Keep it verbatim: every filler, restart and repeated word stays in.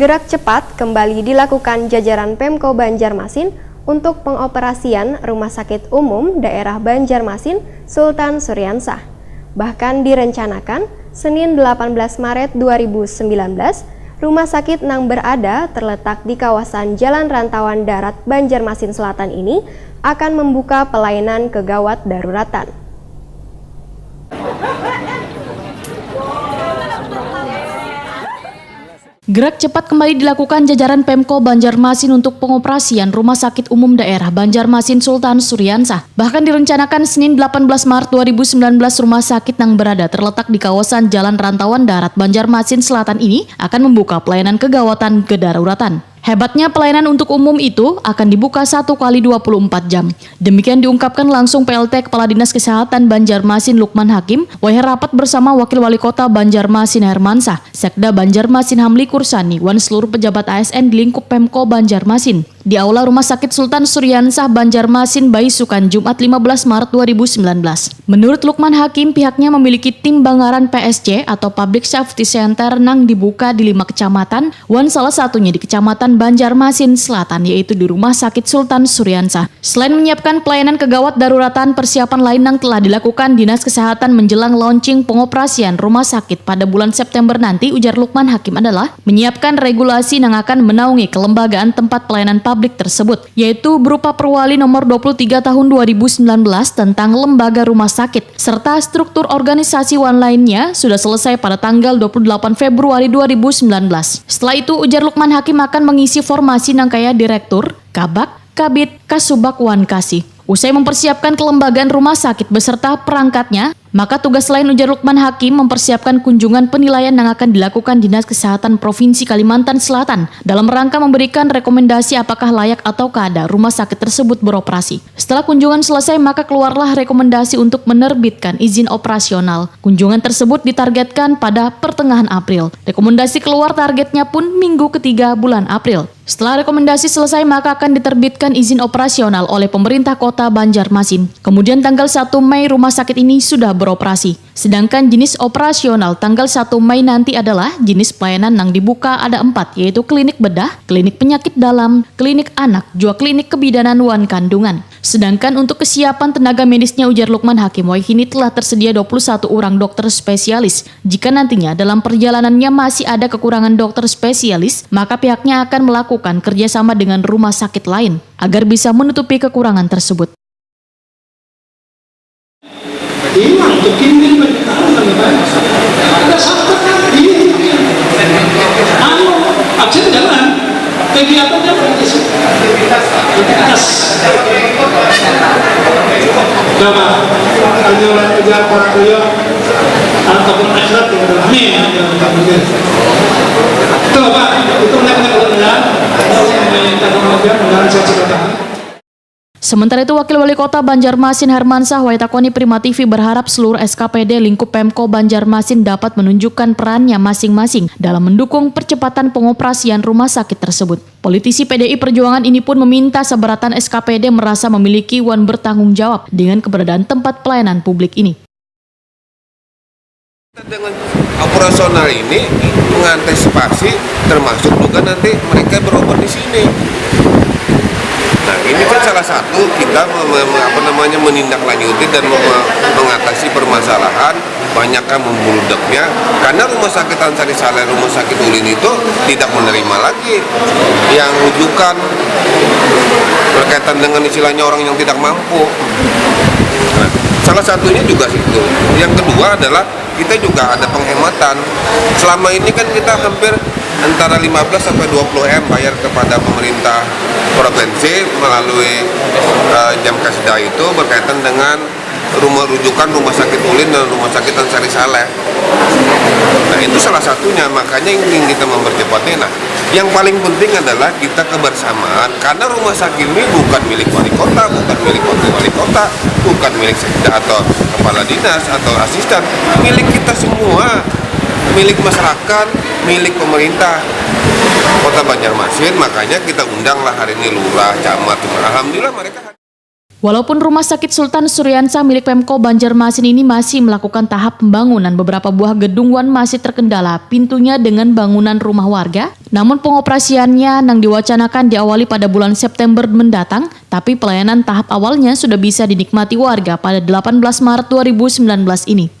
Gerak cepat kembali dilakukan jajaran Pemko Banjarmasin untuk pengoperasian Rumah Sakit Umum Daerah Banjarmasin Sultan Suriansah. Bahkan direncanakan, Senin delapan belas Maret dua ribu sembilan belas, rumah sakit nang berada terletak di kawasan Jalan Rantauan Darat Banjarmasin Selatan ini akan membuka pelayanan kegawat daruratan. Gerak cepat kembali dilakukan jajaran Pemko Banjarmasin untuk pengoperasian Rumah Sakit Umum Daerah Banjarmasin Sultan Suriansah. Bahkan direncanakan Senin delapan belas Maret dua ribu sembilan belas, rumah sakit nang berada terletak di kawasan Jalan Rantauan Darat Banjarmasin Selatan ini akan membuka pelayanan kegawatan kedaruratan. Hebatnya, pelayanan untuk umum itu akan dibuka satu kali dua puluh empat jam. Demikian diungkapkan langsung P L T Kepala Dinas Kesehatan Banjarmasin Lukman Hakim, wayah rapat bersama Wakil Wali Kota Banjarmasin Hermansah, Sekda Banjarmasin Hamli Kursani, wan seluruh pejabat A S N di lingkup Pemko Banjarmasin, di Aula Rumah Sakit Sultan Suriansah Banjarmasin, baisukan Jumat lima belas Maret dua ribu sembilan belas. Menurut Lukman Hakim, pihaknya memiliki tim bangaran P S C atau Public Safety Center nang dibuka di lima kecamatan, wan salah satunya di Kecamatan Banjarmasin Selatan, yaitu di Rumah Sakit Sultan Suriansah. Selain menyiapkan pelayanan kegawat daruratan, persiapan lain nang telah dilakukan Dinas Kesehatan menjelang launching pengoperasian rumah sakit pada bulan September nanti, ujar Lukman Hakim, adalah menyiapkan regulasi nang akan menaungi kelembagaan tempat pelayanan publik tersebut, yaitu berupa Perwali Nomor dua puluh tiga Tahun dua ribu sembilan belas tentang Lembaga Rumah Sakit, serta struktur organisasi wan lainnya sudah selesai pada tanggal dua puluh delapan Februari dua ribu sembilan belas. Setelah itu, ujar Lukman Hakim, akan mengisi formasi nang kaya direktur, kabag, kabid, kasubag, wan kasih. Usai mempersiapkan kelembagaan rumah sakit beserta perangkatnya, maka tugas lain, ujar Lukman Hakim, mempersiapkan kunjungan penilaian yang akan dilakukan Dinas Kesehatan Provinsi Kalimantan Selatan dalam rangka memberikan rekomendasi apakah layak atau kada rumah sakit tersebut beroperasi. Setelah kunjungan selesai, maka keluarlah rekomendasi untuk menerbitkan izin operasional. Kunjungan tersebut ditargetkan pada pertengahan April. Rekomendasi keluar targetnya pun minggu ketiga bulan April. Setelah rekomendasi selesai, maka akan diterbitkan izin operasional oleh pemerintah kota Banjarmasin. Kemudian tanggal satu Mei, rumah sakit ini sudah beroperasi. Sedangkan jenis operasional tanggal satu Mei nanti adalah jenis pelayanan nang dibuka ada empat, yaitu klinik bedah, klinik penyakit dalam, klinik anak, jua klinik kebidanan wan kandungan. Sedangkan untuk kesiapan tenaga medisnya, ujar Lukman Hakim, wayahini telah tersedia dua puluh satu urang dokter spesialis. Jika nantinya dalam perjalanannya masih ada kekurangan dokter spesialis, maka pihaknya akan melakukan kerjasama dengan rumah sakit lain agar bisa menutupi kekurangan tersebut. Hilang tuh, kim, kim, kim. Ada sakit kan? Iya, iya. Anu, absen jalan. Kegiatannya berarti sih. Aktivitas. Coba, tanyalah aja para kuyo. Ataupun akhirat, ya, amin. Tuh, Pak, itu benar-benar ya. Yang kita kemudian dengan saya ceritakan. Sementara itu, Wakil Wali Kota Banjarmasin Hermansah wayah takoni Prima T V berharap seluruh S K P D lingkup Pemko Banjarmasin dapat menunjukkan perannya masing-masing dalam mendukung percepatan pengoperasian rumah sakit tersebut. Politisi P D I Perjuangan ini pun meminta sabaratan S K P D merasa memiliki wan bertanggung jawab dengan keberadaan tempat pelayanan publik ini. Dengan operasional ini mengantisipasi, termasuk juga nanti mereka berobat di sini. Nah, ini kan salah satu kita mem-, mem-, apa namanya, menindaklanjuti dan mem-, mengatasi permasalahan banyaknya membludaknya, karena Rumah Sakit Ansari Saleh, Rumah Sakit Ulin itu tidak menerima lagi yang rujukan berkaitan dengan istilahnya orang yang tidak mampu. Nah, salah satunya juga situ. Yang kedua adalah kita juga ada penghematan. Selama ini kan kita hampir antara lima belas sampai dua puluh M bayar kepada pemerintah provinsi melalui, eh, Jamkasda itu berkaitan dengan rumah rujukan Rumah Sakit Ulin dan Rumah Sakit Ansari Saleh. Nah, itu salah satunya, makanya ingin kita mempercepatnya. Nah, yang paling penting adalah kita kebersamaan, karena rumah sakit ini bukan milik wali kota, bukan milik wakil wali kota, bukan milik sekda atau kepala dinas atau asisten, milik kita semua, milik masyarakat, milik pemerintah Kota Banjarmasin. Makanya kita undanglah hari ini lurah, camat, alhamdulillah mereka hadir. Walaupun Rumah Sakit Sultan Suriansah milik Pemko Banjarmasin ini masih melakukan tahap pembangunan, beberapa buah gedung wan masih terkendala pintunya dengan bangunan rumah warga, namun pengoperasiannya nang diwacanakan diawali pada bulan September mendatang, tapi pelayanan tahap awalnya sudah bisa dinikmati warga pada delapan belas Maret dua ribu sembilan belas ini.